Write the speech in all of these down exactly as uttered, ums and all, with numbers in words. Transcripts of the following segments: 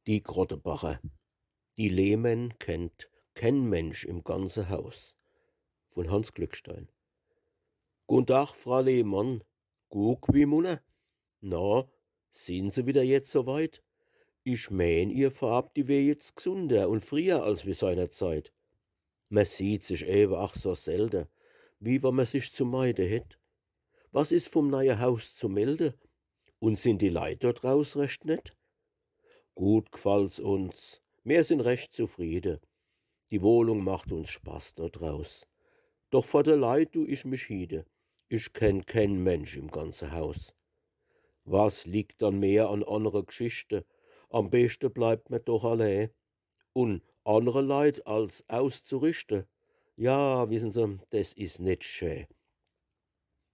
Die Krottebacher. Die Lehmann kennt kenn Mensch im ganze Haus. Von Hanns Glückstein. Guten Tag, Frau Lehmann. Guck, wie munner. Na, sin Se wieder jetzt so weit? Ich meen, Ihr Farb, die wär jetzt gsunder und frieher als wie seinerzeit. Mer sieht sich ewe ach so selde, wie wann mer sich zu meide hätt. Was is vum neie Haus zu melde? Und sin die Leit dort draus recht nett? Gut gfallt's uns, mer sin recht zufriede. Die Wohnung macht uns Spaß dort draus. Doch vor de Leit du ich mich hiede. Ich kenn kenn Mensch im ganze Haus. Was liegt dann mehr an annere Gschichte? Am beschte bleibt mer doch allee. Un annere Leit als auszurichte, ja, wissen Se, des is net schä.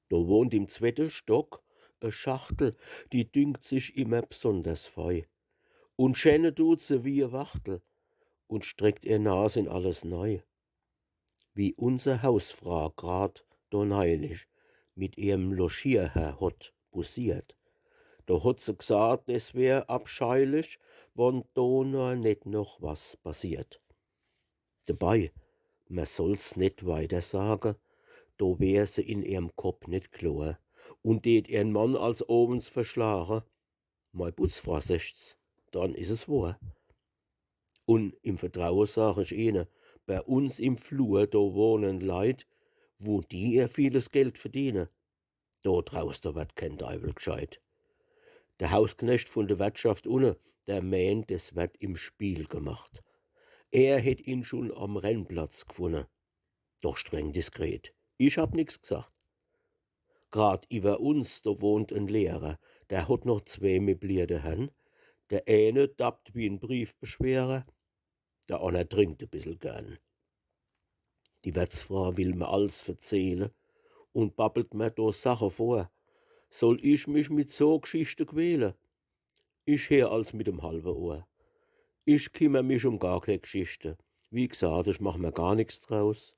Do wohnt im zwette Stock e Schachtel, die dünkt sich immer bsonders fei. Un schänne dut se wie e Wachtel un streckt ehr Nas in alles nei. Wie unser Hausfra grad do neilich mit ihrem Logierherr hot bussiert, do hot se gsat, des wär abscheilich, wann do nur net noch was passiert. Debei, mer soll's net weiter sage, do wär se in ihrem Kopp net klor un deet ihren Mann als owens verschlage. Mei Putzfra secht's, dann is es wohr. Un im Vertraue sag ich Ihne, bei uns im Flur, do wohnen Leit, wo die ihr vieles Geld verdiene. Do draus, do werd kenn Deiwel gscheit. Der Hausknecht vun der Wertschaft unne, der meent, es werd im Spiel gemacht. Er hätt ihn schun am Rennplatz gfunne. Doch streng diskret. Ich hab nix gsacht. Grad iwwer uns, do wohnt en Lehrer, der hot noch zwee möblierte Herrn. Der eene dappt wie en Briefbeschwerer, der anner trinkt e bissel gern. Die Wertsfra will mer alles verzehle un babbelt mer do Sache vor. Soll ich mich mit so Gschichte quäle? Ich heer als mit em halwe Ohr. Ich kimmer mich um gar kee Gschichte. Wie gsaat, ich mach mer gar nix draus.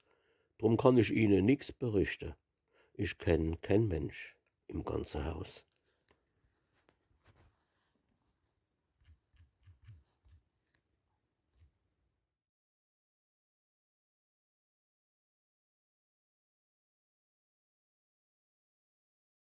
Drum kann ich Ihne nix berichte. Ich kenn kenn Mensch im ganze Haus.